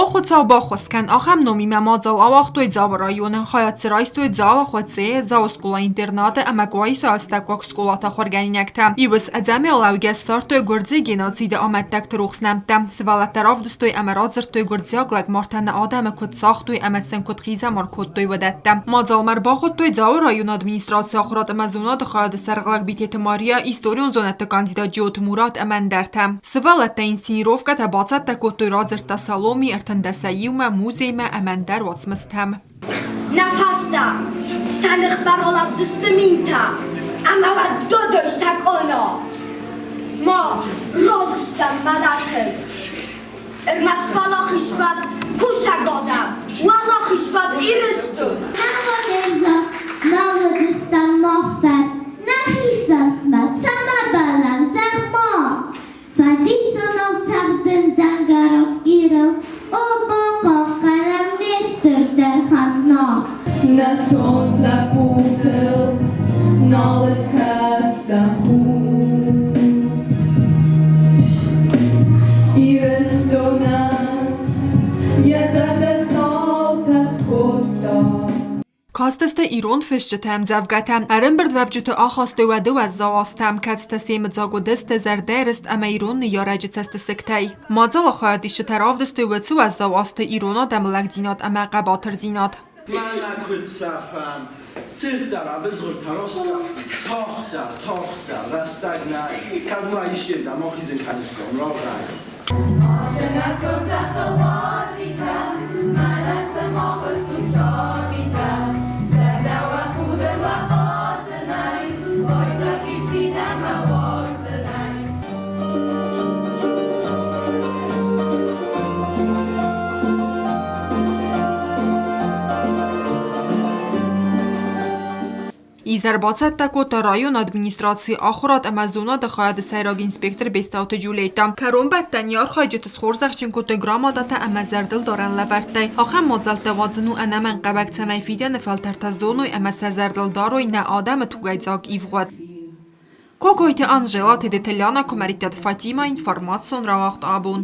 О Хуыцау, баххуыс кӕн, ахӕм номимӕ мадзал ауагътой Дзауы районы. Хайад дзы райстой Дзауы, Хуыцъейы, Дзауы скъола-интернаты ӕмӕ Къуаисы астӕуккаг скъолаты ахуыргӕнинӕгтӕ. Иуыз ӕдзӕмӕй лӕугӕ ссардтой гуырдзыйы геноциды амӕттӕгты рухс нӕмттӕ. Сывӕллӕттӕ равдыстой ӕмӕ радзырдтой гуырдзиаг лӕгмартӕ нӕ адӕмы куыд цагътой ӕмӕ сын куыд хъизӕмар кодтой, уыдӕттӕ. Мадзалмӕ ӕрбахуыдтой Дзауы районы администрацийы ахуырад ӕмӕ зонады хайады сӕргълӕг Битеты Мария, историон зонӕдты кандидат Джиоты Мурат ӕмӕ ӕндӕртӕ. Сывӕллӕттӕ инсценировкӕтӕ бацӕттӕ кодтой радзырдтӕ Саломи, ӕртындӕсӕй иумӕ, музеймӕ ӕмӕ ӕндӕр уацмыстӕм. Нӕ фӕстӕ сӕ ныхмӕ ралӕудзысты минтӕ ӕмӕ уӕд додой сӕ къона. Мах разы стӕм мӕлӕтыл. Ӕрмӕст уӕлахиз уӕд кусӕг адӕм, уӕлахиз уӕд Ирыстон! Нӕ нал уыдыстӕм мах дӕр нӕхи сӕфтмӕ, цӕмӕ бӕллӕм, зӕгъ-ма! Фӕдисонау цӕгъдын дзӕнгӕрӕг Ирыл, О, бахъахъхъӕнӕм не стырдӕр хӕзна! Нӕ сонт лӕппутыл нал ыскӕсдзӕн хур. Ирыстонӕн йӕ зӕрдӕ саутӕ скодта. Кастысты ирон фысджытӕ ӕмдзӕвгӕтӕ, ӕрӕмбырдуӕвджыты ахастой уӕды уӕззау азтӕм, кӕцытӕ семыдзаг уыдысты зӕрдӕрыст ӕмӕ ирон ныййарӕджы цӕстысыгтӕй. Мадзалы хайадисджытӕ равдыстой уыцы уӕззау азты ирон адӕмы лӕгдзинад ӕмӕ хъӕбатырдзинад. Мӕнӕ куыд сӕфӕм, цырддӕр абызгъуыртӕ роскъӕф, тагъддӕр, тагъддӕр, рӕстӕг нӕй, кӕд ма исчердӕм ахизын кӕниккам, рагъӕй. Асӕнӕтон зӕххыл уардитӕ, мӕнӕ сымах стут сабитӕ, зӕрдӕ уӕ худын уӕ хъазынӕй, байдзаг и цин ӕмӕ уарзынӕй. Изӕр бацӕттӕ кодта районы администрацийы ахуырад ӕмӕ зонады хайады сӕйраг инспектор Бестауты Джулетта. Кӕронбӕттӕны архайджыты схорзӕхджын кодтой грамотатӕ ӕмӕ зӕрдылдарӕн лӕвӕрттӕй. Ахӕм мадзӕлттӕ уадзын у ӕнӕмӕнгхъӕуӕг, цӕмӕй фидӕны фӕлтӕртӕ зоной ӕмӕ сӕ зӕрдыл дарой нӕ адӕмы тугӕйдзаг ивгъуыд. Кокойты Анжела, Тедеты Ляна, Куымӕридтаты Фатимӕ, информацион рауагъд абон.